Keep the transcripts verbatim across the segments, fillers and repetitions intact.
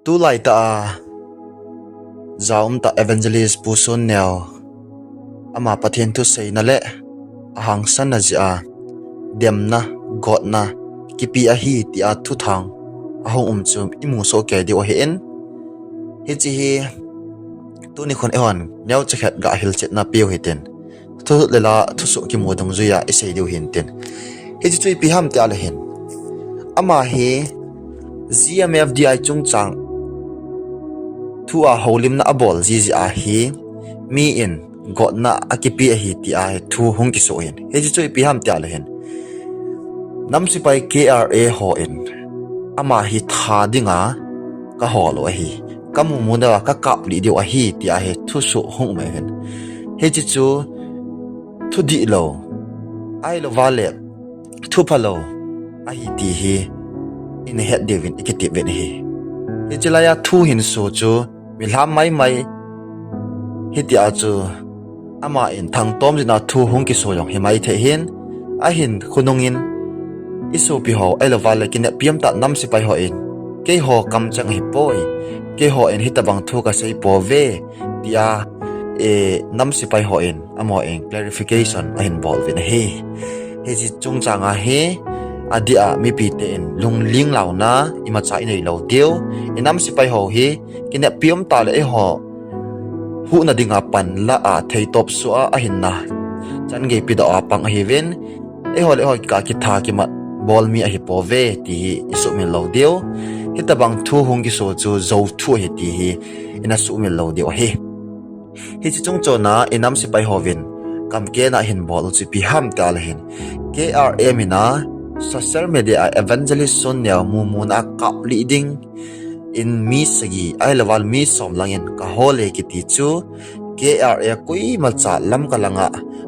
Tulai ta a, jaum ta Evangelist Pu Sun Neo, ama Pathen thu seina le ahangsanna jeh a demna, gotna kipe ahi tia thuthang ahung um chu imu soh kei diu ahin. Hiche hi tuni khun eihon neocha khat ga hilchetna peu hitin, thu le la thusoh kimu dungjuiya isei diu hintin. Hiche chu ipi ham tia le hin, ama hi G M F D I chungchang thu a houlimna abol jiji ahi, mi in gotna akipe ahi tia hi thu hung kisoh hin. Hiche chu ipi ham tia le hin, nam sepai K R A hon ama hi tha dinga kahol u ahi, kamu muna kakaplih diu ahi tia hi thusoh hung um ahin. Hiche chu thu dihlou, ahilouva le thu phalou ahi ti hi ina het diuvin ikiti uvin ahi. Hiche laiya thu hinso chu milham maimai hitia chu ama in thangtom jina thu hung kisoh jong himai thei hin, ahin khonung in isopi ho ahilouva le kineppi umtah nam sepai hon, keiho kamcheng ahipoi, keiho in hitobang thu kasei pouve tia, e, nam sepai hon amaho in clarification ahin bol uvin ahi. Hiche chungchang a hi adeh a mipite in lungling launa imacha inei lou diu, inam sepai ho hi kineppi umtah le eiho huhna dinga panla a theitop soh a ahinna changeipi doh a pang ahiuvin, eiho le eiho kikah kitha kimat bol mi ahipouve ti hi isuhmil lou diu. Hitobang thu hung kisoh chu jou thu ahi ti hi ina suhmil lou diu ahi. Hiche chungchona inam sepai hovin kamkena ahin bol u chu ipi ham tia le hin, K R A mina social media a Evangelist Sun Neo mumuna kaplih ding in mi sagi ahilouva le mi som langin kahol e kiti chu K R A koimacha Lamka langa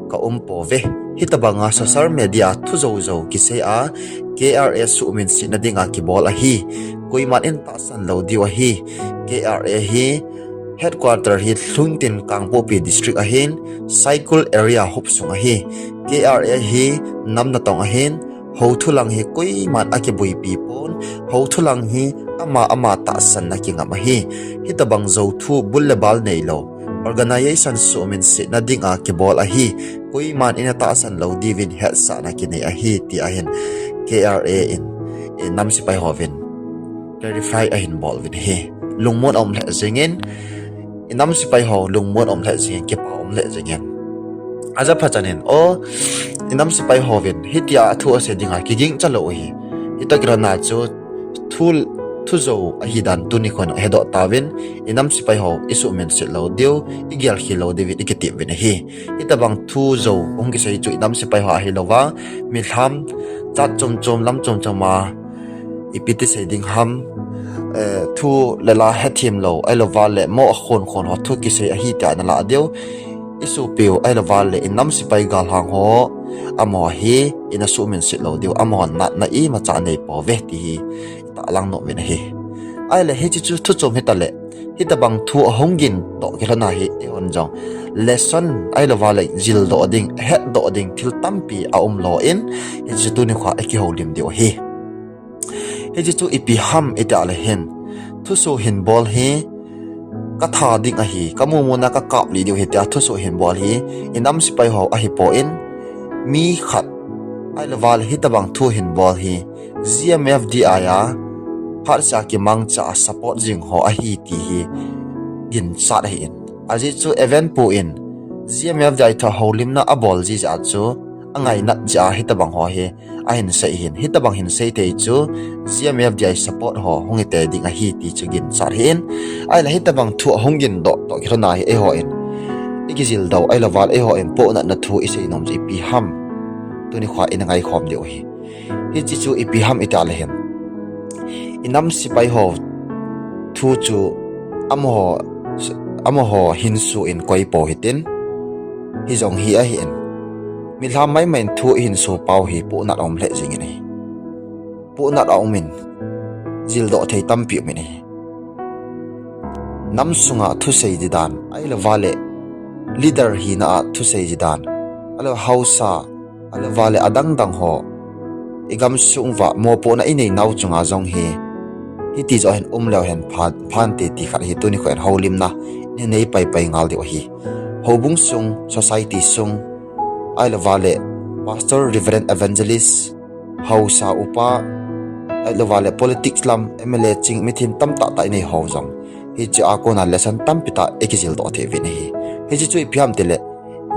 kaum pouve. Hitobanga social media thu jou jou kisei a K R A suhminsetna dinga kibol ahi. Koiman in tahsan lou diu ahi. K R A hi headquarter hi Lhungtin Kangpokpi District ahin, Saikul area hopsung ahi. K R A hi nam natong ahin, houthu lang hi koiman akiboipi pon, houthu lang hi ama ama tahsanna kingam ahi. Hitobang jou thu bul le bal neilou organization suhminsetna dinga kibol ahi. Koiman ina tahsan lou diuvin hetsahna kinei ahi ti ahin K R A in, e, nam sepai hovin clarify ahin bol uvin ahi. Lungmon aum lheh jengin, inam sepai ho lungmon aum lheh jengin, kipa aum lheh jengin. Ajapha chanin, o, inam sepai hovin hitia thu asei dinga kigingcha lou u ahi. Hitoh kilhona chu thu, thu jou ahidan tuni khun hedoh tauvin, inam sepai ho isuhminset lou diu, igelkhel lou diuvin ikiti uvin ahi. Hitobang thu jou hung kisei chu inam sepai ho ahilouva, milham jat chom chom lam chom chom a ipi ti sei ding ham, e, thu le la hethem lou ahilouva le mo akhon khon ho thu kisei ahi tia nalah diu. Isopiu ahilouva le inam sepai galhang ho amaho hi ina suhminset lou diu, amaho natna imacha neipouve ti hi itahlang nom uvin ahi. Ahile hiche chu thu chom hitale, hitobang thu ahung gin toh kilhona hi eihon jong lesson ahilouva le jildoh ding, hetdoh ding thil tampi aum lou in, hiche chu tuni khoa ikihoulim diu ahi. Hiche chu ipi ham itia le hin, thusoh hin bol hi katha ding ahi, kamu muna kakaplih diu ahi tia thusoh hin bol hi inam sepai ho ahipon, mi khat ahilouva le hitobang thu hin bol hi G M F D I a phatsea kimangcha a support jing ho ahi ti hi ginchat ahin. Ajeh chu Evan Pu in G M F D I thu houlimna abol jeh a chu angainat jeh a hitobang ho hi ahin sei hin. Hitobang hin sei thei chu G M F D I support ho hung hite ding ahi ti chu ginchat ahin. Ahile hitobang thu ahung gin doh toh kilhona hi eihon ikijildoh ahilouva le eihon pohnatna thu isei nom chu ipi ham, tuni khoa ina ngaikhom diu ahi. Hiche chu ipi ham itia le hin, inam sepai ho thu chu amaho, amaho hinso in koipou hitin, hijong hi ahin, milham maimai in thu ihinso pau hi pohnat aum lheh jengin ahi. Pohnat aumin, jildoh thei tampi umin ahi. Nam sunga thusei didan ahilouva le leader hina a thusei didan, ahilou haosa, ahilouva le adangdang ho, igamsung uva mopohna inei nau chunga jong hi hiti joh hin um leu hen pha, phante ti khat hi tuni kho in houlimna nei pai pai ngal diu ahi. Houbung sung, society sung, ahilouva le pastor, reverend, evangelist, haosa upa, ahilouva le politics lam, M L A ching, mithem tamtah tah inei ho jong hiche a kona lesson tampi tah ikijil doh thei uvin ahi. Hiche chu ipi ham tile,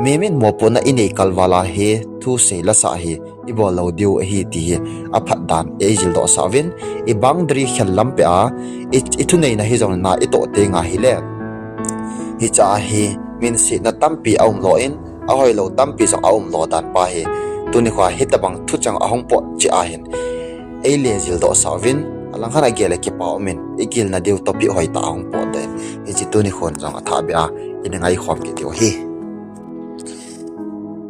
mihem in mopohna inei kal val a hi thusei lasah hi ibol lou diu ahi ti hi aphat dan eijil doh sah uvin, i boundary khel lam peh a, i, i thuneina hijong na itoh teng ahile, hiche a hi minsetna tampi aum lou in, ahoilou tampi jong aum lou dan pa hi tuni kho a hitobang thucheng ahung pot cheh ahin eile jil doh sah uvin, alang khat a gel le kipa um in, igilna diu topic hoitah ahung pot doh in, hiche tuni khon jong athah beh a ina ngaikhom kit diu ahi.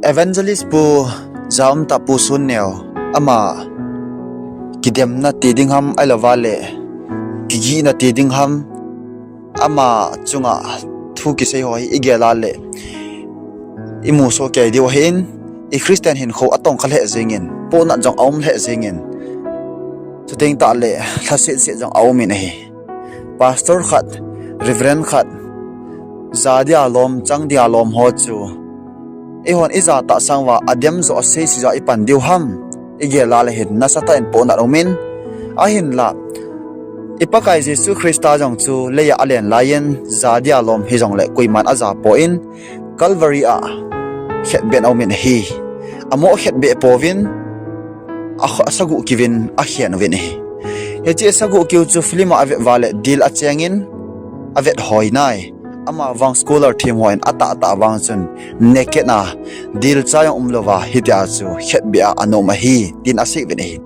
Evangelist Pu Jaumtah Pu Sunneo, ama kidemna ti ding ham, ahilouva le kigihna ti ding ham, ama chunga thu kisei ho hi igel a le imu soh kei diu ahin, i Christian hinkho atongkha lheh jengin, pohnat jong aum lheh jengin, chuteng tah le lhasetset jong aum in ahi. Pastor khat, reverend khat, ja dia lom, chang dia lom ho chu eihon ija tah sang uva adem joh, aseise joh a ipan diu ham, igel a le hin nasatah in pohnat um in, ahinla i Pakai Jesu Christa jong chu leiya alen laiyin ja dia lom hijongle koiman aja poi, Calvary a khetbeh in aum in ahi. Amo khetbeh pouvin, a, asaguh kiuvin akhen uvin ahi. Hiche asaguh kiu chu film a avet uva le dil achengin avet hoi nai. Ama vang scholar them hon atahtah vang chun naked a, dilcha jong umlouva hitia chu khetbeh a ana um ahi, tin asei uvin ahi.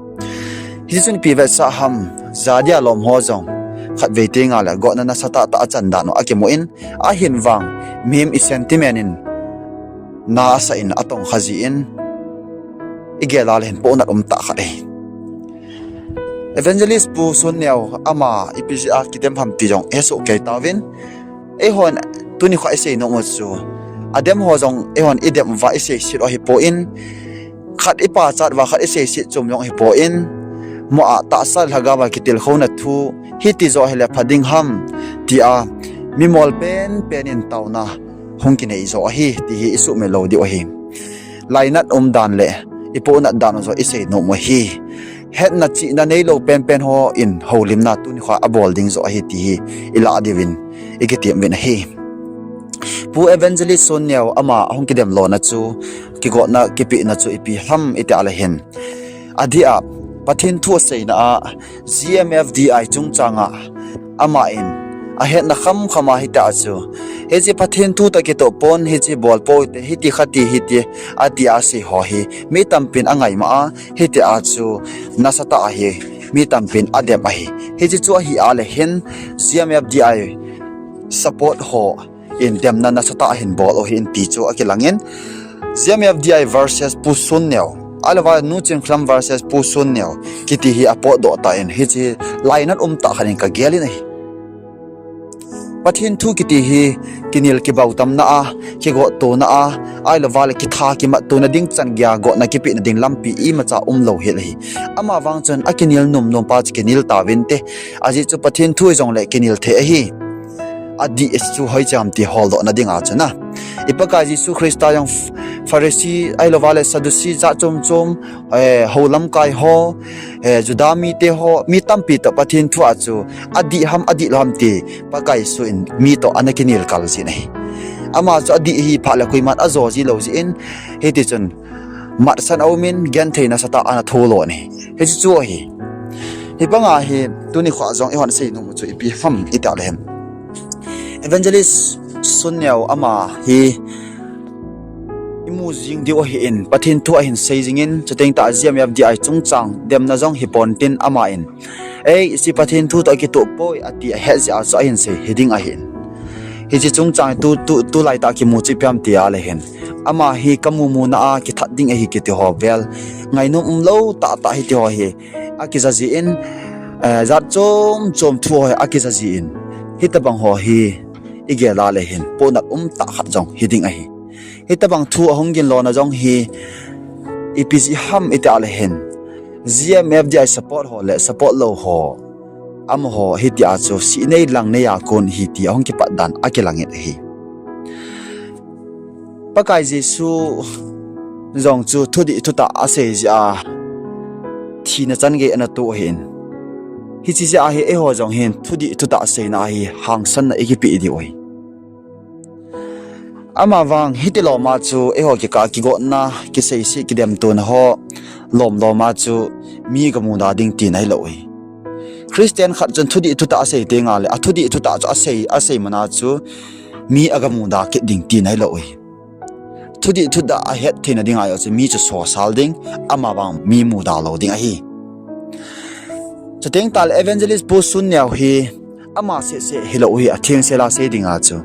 Hiche chun ipi vetsah ham, ja dia lom ho jong khatvei tenga le gotna nasatah tah achan dan u akimun, ahin vang mihem i sentiment in na asah in atongkha jin, igel a le hin pohnat um tah khat ahi. Evangelist Pu Sunneo, ama ipi jeh a kidem ham ti jong hesoh kei tauvin, eihon tuni kho a isei nom u chu, adem ho jong eihon idem uva iseiset u ahipoi, khat ipachat uva khat iseiset chom jong ahipoi, mo a tahsa lhagao a kitilkhouna thu hiti joh hile pha ding ham, tia mimol penpen in taona hung kinei joh ahi ti hi isuhmil lou diu ahi. Lainat umdan le ipohnat dan u joh isei nom u ahi. Hetna chihna neilou penpen hon houlimna tuni kho a abol ding joh ahi ti hi ilah diuvin ikitem uvin ahi. Pu Evangelist Sunneo, ama ahung kidem lona chu, kigotna kipehna chu ipi ham itia le hin, adeh a Pathen thu aseina a G M F D I chungchang a aman ahetna khamkham a hitia chu, hiche Pathen thu toh kitoh pon, hiche bol pou hite, hiti khati hiti, ati asei ho hi mi tampin angaima a, hitia chu nasatah ahi, mi tampin adem ahi. Hiche chu ahi a le hin G M F D I support hon demna nasatah ahin bol u ahin ti chu akilangin, G M F D I versus Pu Sunneo, ahilouva Nu Chinkhlem versus Pu Sunneo kiti hi apotdoh tan, hiche lainat um tah khat in kagel in ahi. Pathen thu kiti hi kinel kibautamna a, kigottona a, ahilouva le kitha kimattona ding chan geiya gotna kipehna ding lampi imacha umlou hel ahi. Ama vang chun akinel nom nom pa chu kinel tauvinte. Ajeh chu Pathen thu hijongle kinel thei ahi. Adih chu hoiche ham ti holdohna dinga chun a, i Pakai Jesu Christa jong Ph-, Pharisee ahilouva le Sadducee jat chom chom, eh, hou lamkai ho, eh, Juda mite ho, mi tampi toh Pathen thu a chu adih ham, adihlou ham ti Pakai Jesu in mi toh ana kinel kal jin ahi. Ama chu adih ahi phat le koiman ajo ji lou jeh in, hitichun matsan aumin, genthei nasatah ana thou lon ahi. Hiche chu ahi. Hibanga hi tuni kho a jong eihon sei nom u chu ipi ham itia le hin, Evangelist Sunneo ama hi imu jing diu ahin, Pathen thu ahin sei jingin, chuteng tah G M F D I chungchang demna jong hipontin aman, ei, hiche Pathen thu toh kitoh poi ati ahet jeh a chu ahin sei hiding ahin. Hiche chungchang tu, tu, tulai tah kimu chu ipi ham tia le hin, ama hi kamu muna a kithat ding ahi kiti ho vel, ngainom umlou tahtah hiti ho hi akija jin, eh, jat chom chom thu ho hi akija jin, hitobang ho hi igel a le hin pohnat um tah khat jong hiding ahi. Hitobang thu ahung gin lona jong hi ipi jeh ham itia le hin, G M F D I support ho le support lou ho amaho hitia chu sihnei langnei a kon ahi ti ahung kipat dan akilangin ahi. Pakai Jesu jong chu thudih thutah asei jeh a thina changei ana toh ahin. Hiche jeh a hi eiho jong hin thudih thutah seina hi hangsanna ikipeh diu ahi. Amavang hitilom a chu eiho kikah kigotna, kiseise, kidemtona ho lomlom a chu mi gamuda ding tina hilou ahi. Christian khat chun thudih thutah asei tengle, athudih thutah chu asei, asei mana chu mi agamuda kit ding tina hilou ahi. Thudih thutah ahet theina dinga jong chu mi chu sosal ding, amavang mi muda lou ding ahi. Chuteng tahle Evangelist Pu Sunneo hi ama sehseh hilou ahi, athengsel a sei dinga chu.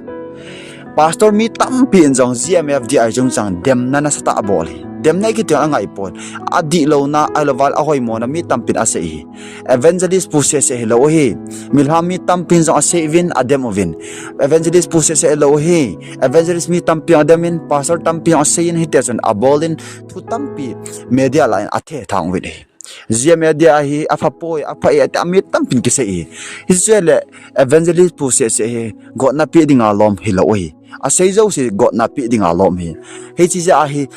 Pastor mi tampi in jong G M F D I chungchang demna nasatah abol ahi. Demna ikiti angaipon. Adihlouna, ahilouva le ahoimona mi tampin asei ahi. Evangelist Pu sehseh hilou ahi. Milham mi tampin jong asei uvin, adem uvin. Evangelist Pu sehseh hilou ahi. Evangelist mi tampi jong ademin, pastor tampi jong aseiyin, hitia chun abolin, thu tampi media lah in athethang uvin ahi. G M F D I hi aphapoi, apha e, ati a mi tampin kisei ahi. Hiche le Evangelist Pu sehseh hi gotna peh dinga lom hilou ahi. Asei jouse gotna peh dinga lom ahi. Hiche jeh a hi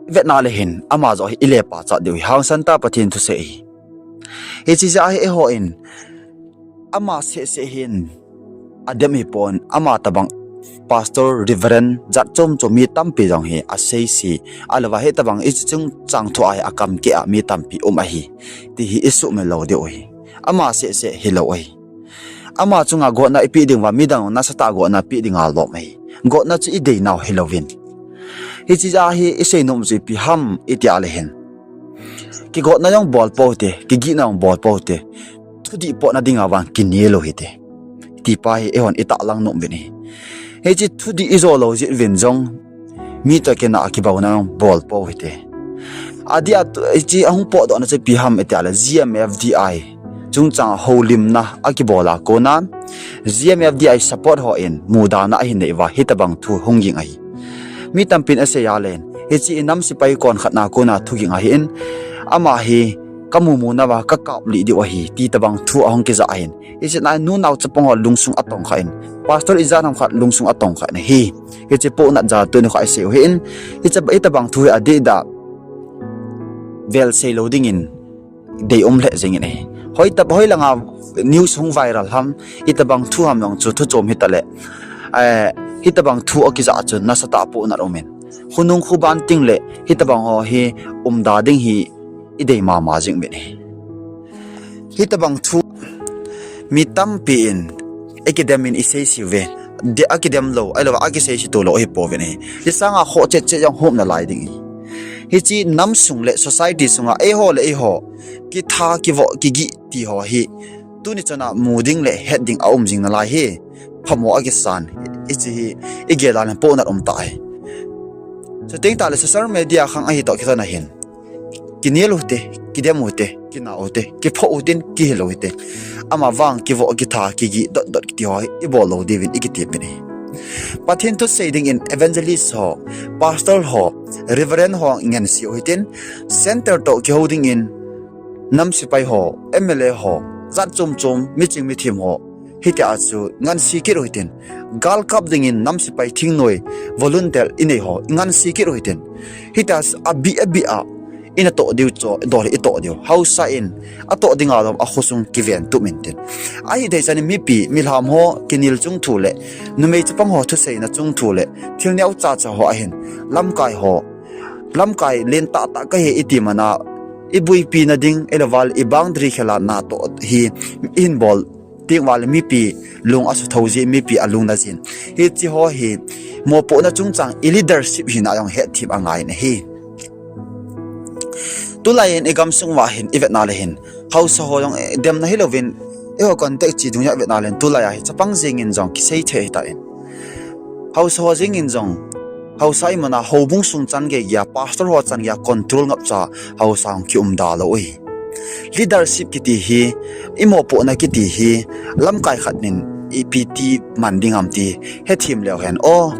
vetna le hin ama joh hi ilepachat diu ahi, hangsan tah Pathen thusei ahi. Hiche jeh a hi eihon ama sehseh hin adem hipon, ama tobang pastor, reverend, jat chom chom mi tampi jong hi aseise, ahilouva hitobang hiche chungchang thu a hi akam keh a mi tampi um ahi, ti hi isuhmil lou diu ahi. Ama sehseh hilou ahi. Ama chunga gotna ipeh dinguva midang nasatah gotna peh dinga lom ahi. Gotna chu ideinau hilouvin. Hiche jeh a hi iseinom chu ipi ham itia le hin, kigotna jong bol pou hite, kigihna jong bol pou hite. Thudih potna dinga vang kinel u hite, ti pa hi eihon itahlang nom uvin ahi. Hiche thudih ijo lou jeh uvin jong mi toh kinah a kibouna jong bol pou hite. Adeh a tu, hiche ahung potdohna chu ipi ham itia le G M F D I chungchang houlimna akibol a kona G M F D I support hon mudana ahin nei uva hitobang thu hung ging ahi. Mi tampin asei a len, hiche inam sepai konkhatna kona thu ging ahin, ama hi kamu mu nauva kakaplih diu ahi, ti tobang thu ahung kija ahin. Hiche nunao chapang ho lungsung atongkha in, pastor ijat ham khat lungsung atongkha in ahi. Hiche pohnat jal tuni kho isei u ahin, hiche, hitobang thu hi adihdah vel seilou dingin deium lheh jengin ahi. Hoitah, hoilanga news hung viral ham, itobang thu ham jong chu thuchom hitaleh, eh, hitobang thu akija chu nasatah pohnat umin, khonung khoban tengle hitobang ho hi umda ding hi idei mama jeng uvin ahi. Hitobang thu mi tampi in ikidem in iseise uve. Dei, akidem lou, ahilouva akiseise to lou ahipouvin ahi. Hiche sanga khoh chet chet jong hop nalai ding ahi. Hiche namsung le society sunga eiho le eiho kitha, kivoh, kigih ti ho hi tuni chana mu ding le het ding aum jing nalai hi. Phamo akisan, hiche hi igel a le pohnat umtah ahi. Chuteng tahle social media khang ahi toh kilhon ahin, kinel u hite, kidem u hite, kinah u hite, kiphoh u hitin, kihil u hite. Amavang kivoh, kitha, kigih dotdot kiti ho hi ibol lou diuvin ikitepin ahi. Pathen thusei dingin evangelist ho, pastor ho, reverend ho ngense u hitin, center toh kihou dingin nam sepai ho, M L A ho, jat chom chom, miching mithem ho, hitia chu ngense kit u hitin, galkap dingin nam sepai thingnoi volunteer inei ho ngense kit u hitin, hitia chu abih abih a inatoh diu chu dol itoh diu, haosa in atoh dinga lom akhosung kiventup intin. Ahithei chan in mipi, milham ho kinel chung thu le numei chapang ho thuseina chung thu le thil neocha cha ho ahin, lamkai ho, lamkai lentah tah kahi iti mana, iboipi na ding, ahilouva le i boundary khel a natoh hi ihin bol teng uva le mipi lung asuthou jin, mipi alungna jin. Hiche ho hi mopohna chungchang i leadership hina jong hetthem angai in ahi. Tulai in igamsung uva hin ivetna le hin, haosa ho jong, eh, demna hilouvin, eiho contact che dungjui a ivetna le hin tulai a hi chapang jengin jong kisei thei ahitan. Haosa ho jengin jong, haosa imana houbung sung chan geigei a, pastor ho chan geiya control ngapcha haosa hung kiumda lou u ahi. Leadership kiti hi, imopohna kiti hi, lamkai khat in ipi ti man ding ham ti hethem leu hen, o,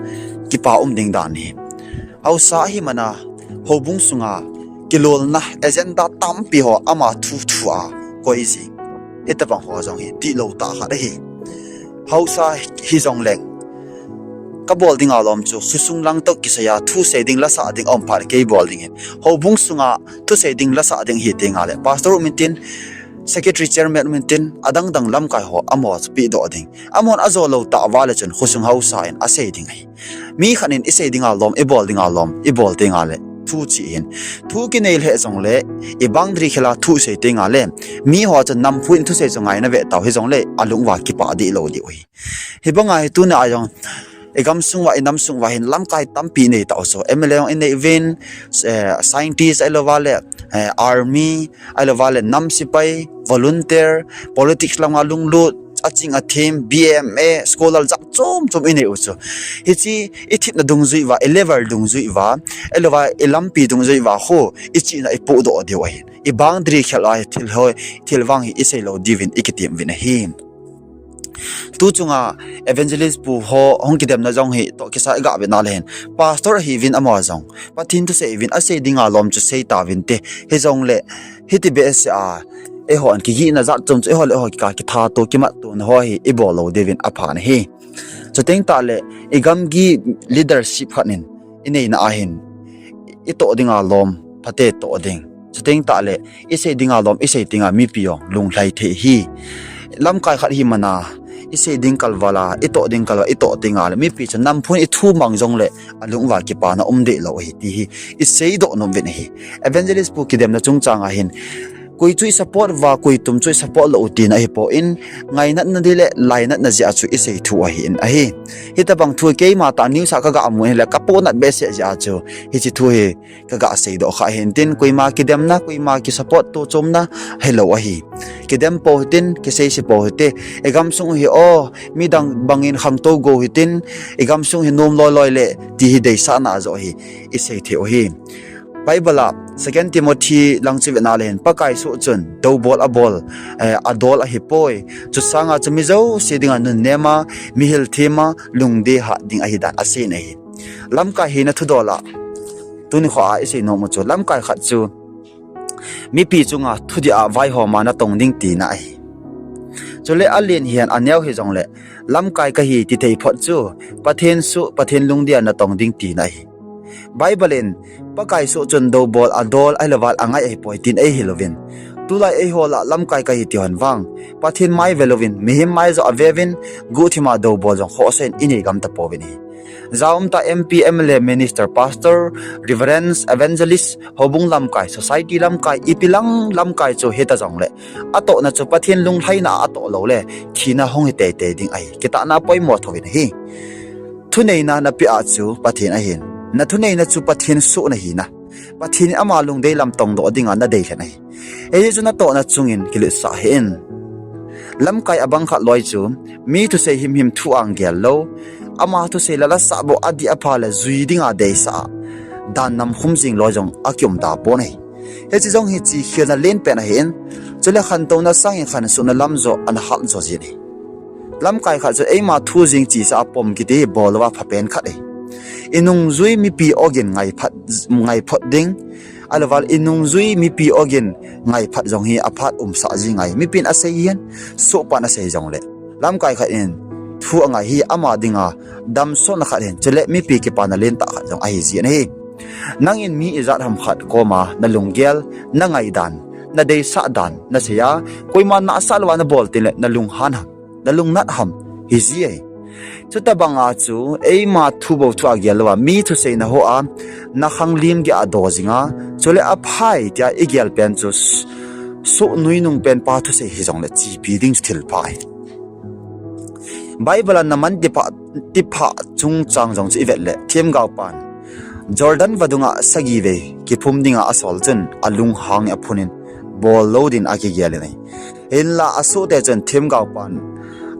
kipa um ding dan ahi. Haosa ahimana houbung sunga kilolna agenda tampi ho ama thu thu a koi jing. Hitabang ho jong hi dihlou tah khat ahi. Haosa hijongleng, kabol dinga lom chu khosung lang toh kisaiya thusei ding, lasah ding aum phat le kei bol ding ahin. Houbung sunga thusei ding, lasah ding ahi tengle pastor um intin, secretary, chairman um intin, adang dang lamkai ho amaho chu pehdoh ding. Amahon ajo lou tah uva le chun khosung haosa in asei ding ahi. Mi khat in isei dinga lom, ibol dinga lom, ibol tengle thu che ahin. Thu kinei lheh jongle, i boundary khel a thu isei tengle, miho chun namphu in thusei chu ngaina ve tau hijongle, alung uva kipah dihlou diu ahi. Hibanga hi tuni a jong, igamsung uva, inamsung uva hin lamkai tampi inei tau chu. M L A jong inei uvin, scientist ahilouva le, army, ahilouva le nam sepai, volunteer, politics langa lunglut, aching athem, B A, M A, scholar jat chom chom inei u chu. Hiche ithepna dungjui uva, ilevel dungjui uva, ahilouva ilampi dungjui uva khu, ichihna ipohdoh diu ahin. I boundary khel a hi thil hoi, thil vang hi isei lou diuvin ikitem uvin ahi. Tu chunga evangelist pu ho hung kidemna jong hi toh kisa iga vetna le hin, pastor ahiuvin ama jong, Pathen thusei uvin asei dinga lom chu sei tauvinte. Hijongle, hiti behseh a, eihon kigihna jat chom chu eiho le eiho kikah kithatona, kimattona ho hi ibol lou diuvin apha ahi. Chuteng tahle, igamgi leadership khat in ineina ahin, itoh dinga lom phatea toh ding. Chuteng tahle, isei dinga lom isei tenga mipi jong lunglhai thei ahi. Lamkai khat hi mana, isei ding kalval a, itoh ding kalval a itoh tengle mipi chu namphu in ithu mang jongle, alung uva kipana um dihlou ahi ti hi iseidoh nom uvin ahi. Evangelist pu kidemna chungchang a hin, koi chu isupport uva, koi tum chu isupport lou u tina ahipoi, ngainatna ding le lainatna jeh a chu isei thu ahin ahi. Hitabang thu keima tah news a kaga mu hile kapohnat behseh jeh a chu hiche thu hi kaga seidoh kha ahin tin, koima kidemna, koima kisupport to chomna hilou ahi. Kidem pou hitin, kiseise pou hite, igamsung hi o, midang bangin khangtou gou hitin, igamsung hi nom loi loi le ti hi deisahna joh hi isei thei u ahi. Bible a Second Timothy lang chu vetna le hin, Pakai soh chun doubol abol, adol ahipoi. Chusanga chu mi jouse dinga nunnema, mihil thema, lungdei hat ding ahidan asei ahi. Lamkai hina thudol a, tuni kho a isei nom u chu, lamkai khat chu mipi chunga thudih a vaihoma natong ding tina ahi. Chule alen hihen aneo hijongle, lamkai kahi tithei phot chu, Pathen soh, Pathen lungdei a natong ding tina ahi. Bible in, Pakai soh chun doubol adol ahilouva angai ahipoi tin eihil uvin. Tulai eiho lah lamkai kahi ti hon vang, Pathen mai ve louvin, mihem mai joh ave uvin, guhthima doubol jong khohsah in inei gam tapouvin ahi. Jaumtah M P, M L A, minister, pastor, reverend, evangelist, houbung lamkai, society lamkai, ipi lang lamkai chu hita jongle, atohna chu Pathen lunglhaina a atoh loule, thina hung hi teitei ding ahi. Kitahna poimo thouvin ahi. Thuneina napeh a chu Pathen ahin, nathuneina chu Pathen soh nahina, Pathen in ama lungdei lam tongdoh dinga nadei lhen ahi. Hijeh chun natohna chungin kiletsah hih in. Lamkai abang khat loi chu, mi thusei himhim thu a gel lou, ama thusei la lasah bou adih apha le jui dinga deisah a, dan namkhum jing loi jong akium tapon ahi. Hiche jong hi chihkhelna lenpen ahin, chule khantouna sangin khansohna lam joh ana hat jo jin ahi. Lamkai khat chu eima thu jing chesa a pom kiti hi bol louva phapen khat ahi. Inungjui mipi ogin ngai phat, ngai phot ding, ahilouva le inungjui mipi ogin ngai phat jong hi aphat umsah ji ngai. Mipin asei hin, sohpan asei jongle, lamkai khat in thu angai hi ama dinga damsotna khat ahin, chule mipi kipana lentah khat jong ahi jin ahi. Nangin mi ijat ham khat koma nalunggel, nangaidan, nadeisah dan nasei a, koima nahsah louva nabol tengle nalunghan ham, nalungnat ham, hiji ahi. Chutobanga chu eima thu bou thu a gel louva, mi thuseina hoa nakhanglim geiya do jinga, chule aphai tia igel pen chu, soh nuinung penpa thusei hijongle chepi ding chu thilpha ahi. Bible a Naaman tipa, tipa chungchang jong chu ivet le, themgaopan Jordan vadunga sagivei kiphum dinga asol chun alunghangin aphunin, bol lou din akigel in ahi. Hinla asohte chun themgaopan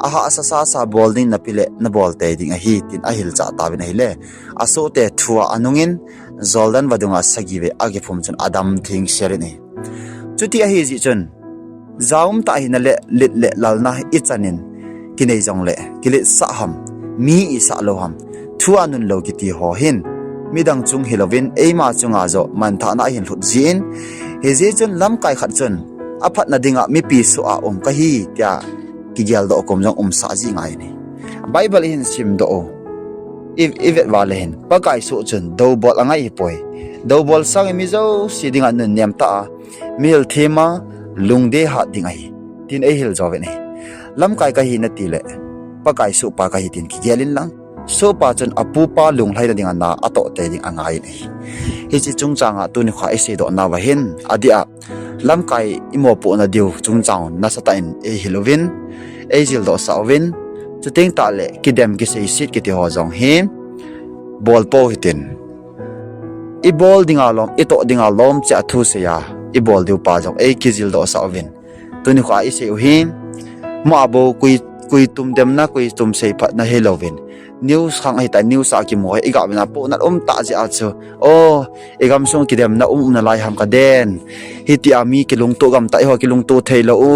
ahahsa sasa bol ding napeh le nabol tei ding ahi tin ahilchah tauvin ahile, asohte thua anungin Jordan vadunga sagivei akiphum chun adam thengsel in ahi. Chuti ahijeh chun, jaumtah hina le lit le lalna ichanin kinei jongle, kiletsah ham, mi isah lou ham, thu a nun lou kiti ho hin, midang chung hilouvin eima chunga joh manthahna ahin lhut jin, hijeh chun lamkai khat chun aphatna dinga mipi soh a um kahi tia kigeldoh kom jong umsah jing ngai ahi. Bible ihin simdoh u, i, ivet uva le hin, Pakai soh chun doubol angai ahipoi. Doubol sangin mi jouse dinga nunnem tah a, mihil themna, lungdei hat ding ahi, tin eihil jouvin ahi. Lamkai kahi nati le, Pakai sohpa kahi tin kigel inlang, sohpa chun apupa lunglhaina dinga na atoh tei ding angai ahi. Hiche chungchanga tunikhoa iseidoh nauva hin, adeh a, lamkai imopohna diu chungchang nasatah in eihil uvin, eijildohsah uvin, chuteng tahle kidem kiseiset kiti ho jong hi bolpou hitin. Ibol dinga lom, itoh dinga lom cheh a thusei a ibol diu pa jong eikijildohsah uvin. Tunikhoa isei u hi, mo a bou koi, koi tum demna, koi tum seiphatna hilouvin, news khang ahitai, news a kimu hi iga uvin a, pohnat umtah jeh a chu, o, igamsung kidemna um umna lai ham kaden, hitia mi kilungtoh gamtah, eiho kilungtoh theilou u,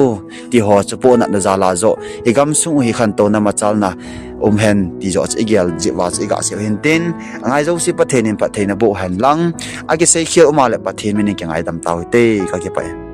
ti ho chu pohnatna jal a joh igamsung u hi khantouna machalna um hen ti joh chu igel jeh uva chu iga sei u hintin, angai jouse Pathen in phattheina boh hen lang, akiseikhel um a le Pathen min in kingaidam tau hite, kakipah e.